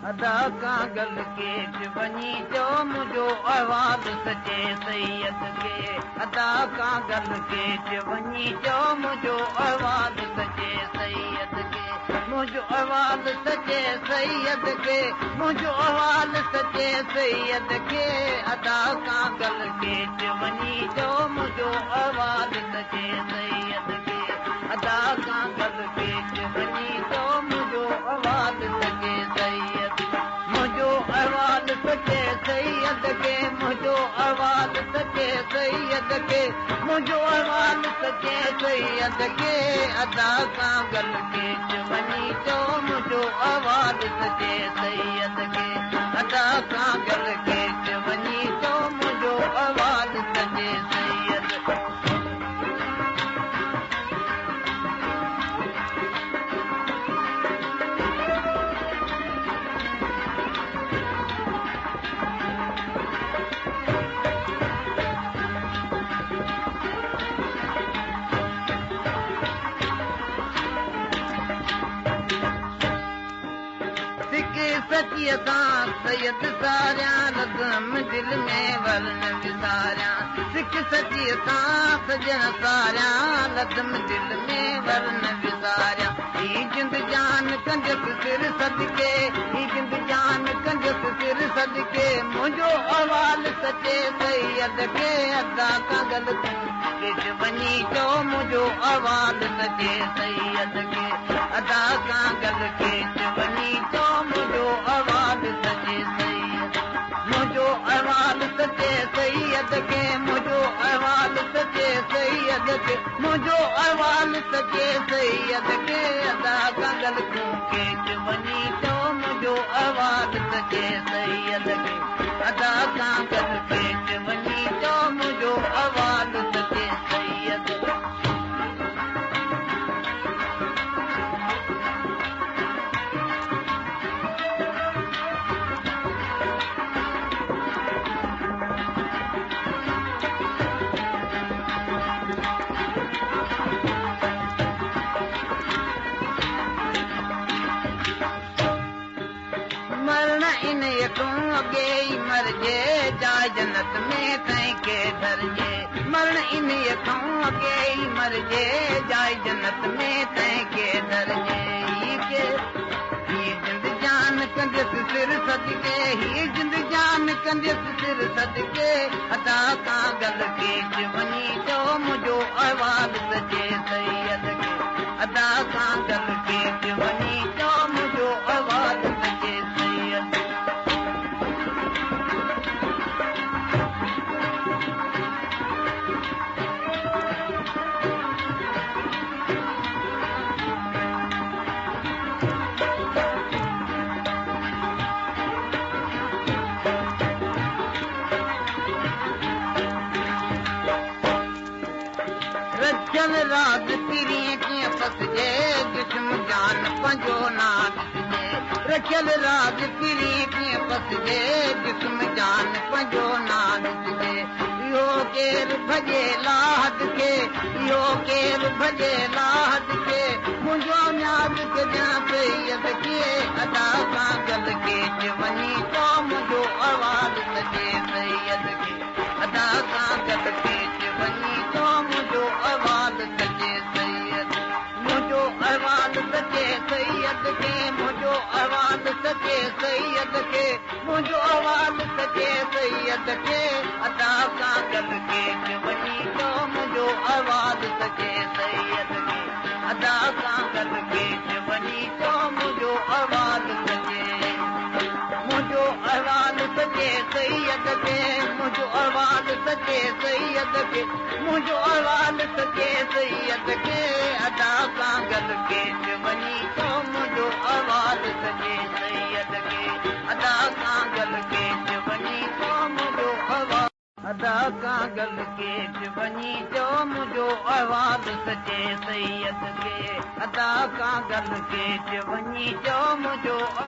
ادا کان گل ڪيچ وڃي چئو منهنجو احوال سچي سيد کي. ادا کان گل ڪيچ وڃي چئو منهنجو احوال سچي سيد کي. منهنجو احوال سچي سيد کي. منهنجو احوال سچي سيد کي. ادا کان گل ڪيچ وڃي چئو منهنجو احوال سچي سيد کي. ادا کان گل ڪيچ وڃي چئو منهنجو احوال سچي سيد. منهنجو احوال سچي سيد کي. منهنجو احوال سچي سيد کي. منهنجو احوال سچي سيد کي. ادا کان گل ڪيچ وڃي چئو منهنجو احوال سچي سيد کي. ادا کان گل ڪيچ وڃي چئو منهنجو احوال سچي سيد. سڪ سچيءَ سان سيد ساريان، لڌم دل ۾ ورن وساريان. سڪ سچيءَ سان سڄڻ ساريان، لڌم دل ۾ ورن وساريان. هي جند جان ڪندس سر صدقي، هي جند جان ڪندس سر صدقي. منهنجو احوال سچي سيد کي. ادا کان گل ڪيچ وڃي چئو منهنجو احوال سچي سيد کي. ادا کان گل ڪيچ وڃي چئو منهنجو احوال سچي سيد. منهنجو احوال سچي سيد کي. منهنجو احوال سچي سيد کي. منهنجو احوال سچي سيد کي. ادا کان گل ڪيچ وڃي چئو منهنجو احوال سچي سيد کي. ادا کان گل ڪيچ وڃي چئو منهنجو احوال سچي سيد. مرڻ ان کان اڳي ئي مرجي، جاءِ جنت ۾ تنهن کي ڌرجي. مرڻ ان کان اڳي ئي مرجي، جاءِ جنت ۾ تنهن کي ڌرجي. هي جند جان ڪندس سر صدقي، هي جند جان ڪندس سر صدقي. ادا کان گل ڪيچ وڃي چئو منهنجو احوال سچي سيد کي. ادا کان گل ڪيچ وڃي چئو منهنجو احوال سچي سيد. رکيل راز پرينءَ ڪيئن پسجي، جسم جان پنهنجو نا ڏسجي. رکيل راز پرينءَ ڪيئن پسجي، جسم جان پنهنجو نا ڏسجي. اهو ڪير ڀڄي لاهت کي، اهو ڪير ڀڄي لاهت کي. منهنجو نياز ڪجان سيد کي. ادا کان گل ڪيچ وڃي چئو منهنجو احوال سچي سيد کي. ادا کان گل ڪيچ وڃي چئو منهنجو احوال سچي سيد. منهنجو احوال سچي سيد کي. منهنجو احوال سچي سيد کي. منهنجو احوال سچي سيد کي. ادا کان گل ڪيچ وڃي چئو منهنجو احوال سچي سيد کي. ادا کان گل ڪيچ وڃي چئو منهنجو احوال سچي. منهنجو احوال سچي سيد کي. منهنجو احوال سچي سيد کي. منهنجو احوال سچي سيد کي. ادا کان گل ڪيچ وڃي چئو منهنجو احوال سچي سيد کي. ادا کان گل ڪيچ وڃي چئو منهنجو احوال. ادا کان گل ڪيچ وڃي چئو منهنجو احوال سچي سيد کي. ادا کان گل ڪيچ وڃي چئو منهنجو.